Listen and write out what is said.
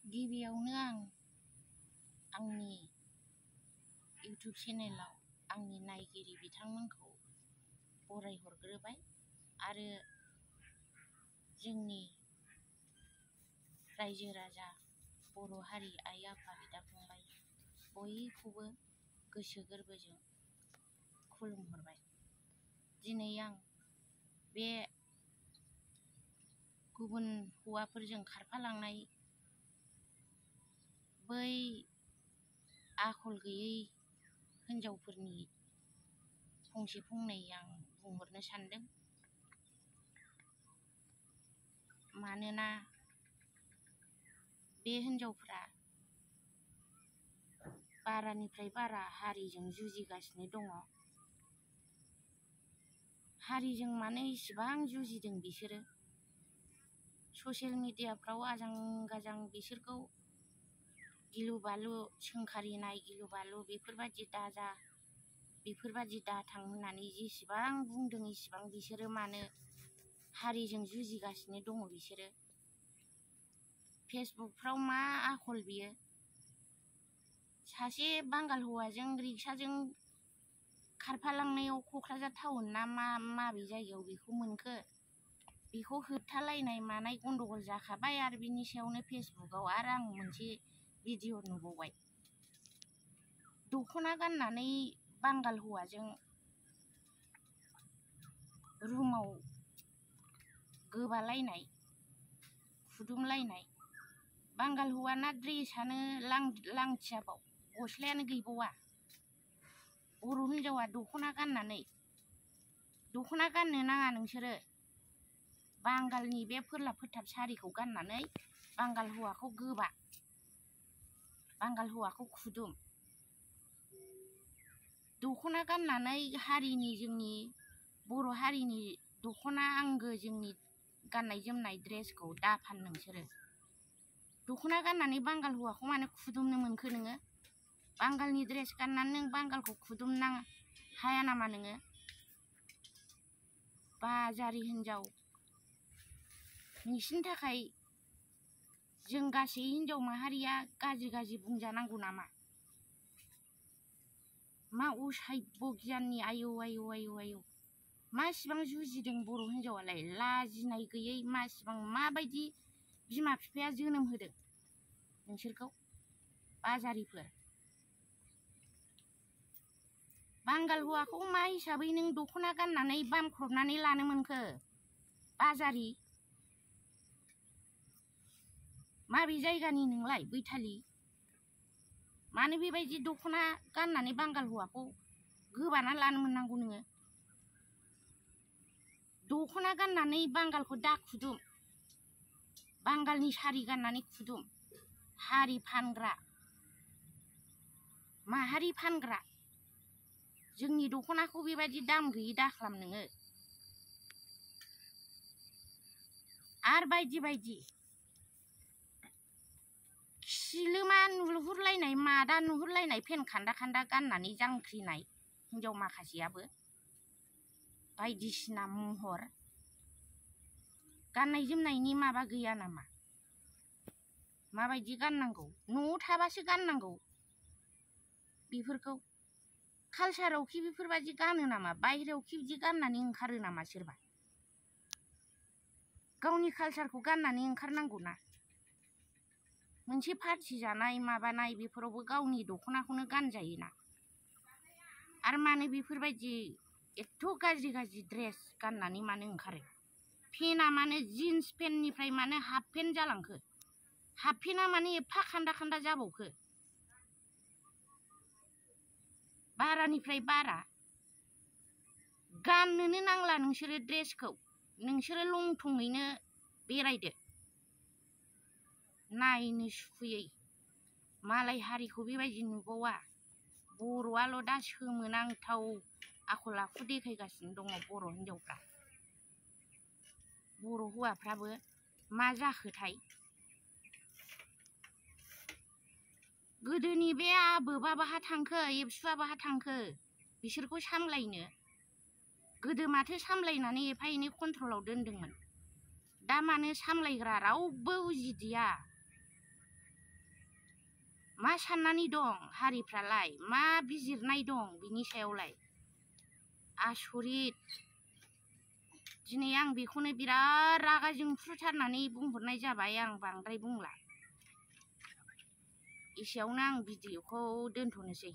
गिबियावनो आंनि इउटुब चेनेलाव आंनि नायगिरि बिथांमोनखौ बरायहरग्रोबाय आरो जोंनि रायजो राजा बर' हारि आइ आफा बिदा फंबाय बयखौबो गोसो गोरबोजों खुलुमहरबाय। दिनै आं बे गुबुन हौवाफोरजों खारफालांनाय बै आखल गैयै हिनजावफोरनि फंसे फंनै आं बुंहरनो सानदों। मानोना बे हिनजावफ्रा बारानिफ्राय बारा हारिजों जुजिगासिनो दङ। हारिजों मानो इसिबां जुजिदों बिसोरो? ससियेल मिडियाफ्राव आजां गाजां बिसोरखौ गिलु बालु सोंखारिनाय गिलु बालु बेफोरबायदि दाजा बेफोरबायदि दाथां होननानै जेसेबां बुंदों इसिबां बिसोरो मानो हारिजों जुजिगासिनो दङ बिसोरो? फेसबुकफ्राव मा आखल बियो? सासे बांगाल हौवाजों रिक्साजों खारफालांनायाव क'क्राझार टाउन ना माबे जायगायाव बेखौ मोनखो? बेखौ होबथालायनाय मानाय गन्डगल जाखाबाय आरो बिनि सायावनो फेसबुकाव आरो आं मोनसे भिडिअ नुबावबाय। दख'ना गाननानै बांगाल हौवाजों रुमाव गोबालायनाय खुदुमलायनाय। बांगाल हौवाना ड्रेसानो लांथियाबाव गस्लायानो गैबावा। बर' हिनजावा दख'ना गाननो नाङा नोंसोरो। बांगालनि बे फोरलाब फोथाब सारिखौ गाननानै बांगाल हौवाखौ गोबा, बांगाल हौवाखौ खुदुम। दख'ना गाननानै हारिनि जोंनि बर' हारिनि दख'ना आंगो जोंनि गाननाय जोमनाय ड्रेसखौ दाफान नोंसोरो। दख'ना गाननानै बांगाल हौवाखौ मानो खुदुमनो मोनखो नोङो? बांगालनि ड्रेस गाननानै नों बांगालखौ खुदुमनो हाया नामा नोङो? बाजारि हिनजाव, नोंसिनि थाखाय जों गासै हिनजाव माहारिया गाज्रि बुंजानांगौ नामा? मा असभ्य गियाननि आयौ आयौ आयौ आयौ मासिबां जुजिदों बर' हिनजावालाय लाजिनाय गैयै माबायदि बिमा बिफाया जोनोम होदों नोंसोरखौ? बाजारिफोर। बांगाल हौवाखौ मा हिसाबै नों दख'ना गाननानै बामख्रबनानै लानो मोनखो? बाजारि। माबे जायगानि नोंलाय बैथालि? मानो बेबायदि दख'ना गाननानै बांगाल हौवाखौ गोबाना लानो मोननांगौ नोङो? दख'ना गाननानै बांगालखौ दा खुदुम, बांगालनि सारि गाननानै खुदुम। हारि फानग्रा, माहारि फानग्रा, जोंनि दख'नाखौ बेबायदि दाम गैयि दाखालाम नोङो। आरो बायदि बायदि खिलोमा नुहुरलायनाय मादा नुहुरलायनाय फेन खान्दा खान्दा गाननानै जांख्रिनाय हिनजाव माखासेयाबो बायदिसिना महर। गाननाय जोमनायनि माबा गैया नामा? माबायदि गाननांगौ? न'आव थाबासो गाननांगौ बेफोरखौ। कालसारावखि बेफोरबायदि गानो नामा? बायहेरायावखि बिदि गाननानै ओंखारो नामा सोरबा? गावनि कालसारखौ गाननानै ओंखारनांगौ ना। मोनसे पार्टि जानाय माबानाय बेफोरावबो गावनि दख'नाखौनो गानजायोना। आरो मानो बेफोरबायदि एथ' गाज्रि ड्रेस गाननानै मानो ओंखारो? पेन्टआ मानो जिन्स पेन्टनिफ्राय मानो हाफ पेन्ट जालांखो? हाफ पेन्टआ मानो एफा खान्दा खान्दा जाबावखो? बारानिफ्राय बारा गाननोनो नांला नोंसोरो ड्रेसखौ। नोंसोरो लंथङैनो बेरायदो। नायनो सुखुयै मालाय हारिखौ बेबायदि नुबावा। बर'आल' दा सोमोनांथाव आखल आखु देखायगासिनो दङ बर' हिनजावफ्रा। बर' हौवाफ्राबो मा जाखोथाय? गोदोनि बे आबोबा बाहा थांखो, एबसुआ बाहा थांखो बिसोरखौ सामलायनो? गोदो माथो सामलायनानै एफा एनै कन्ट्रलाव दोनदोंमोन। दा मानो सामलायग्रा रावबो उजिदिया? मा साननानै दं हारिफ्रालाय, मा बिजिरनाय दं बिनि सायावलाय? आसरित। दिनै आं बेखौनो बिराद रागा जोंफ्रुथारनानै बुंहरनाय जाबाय। आं बांद्राय बुंला। एसेयावनो आं भिडिअखौ दोनथ'नोसै।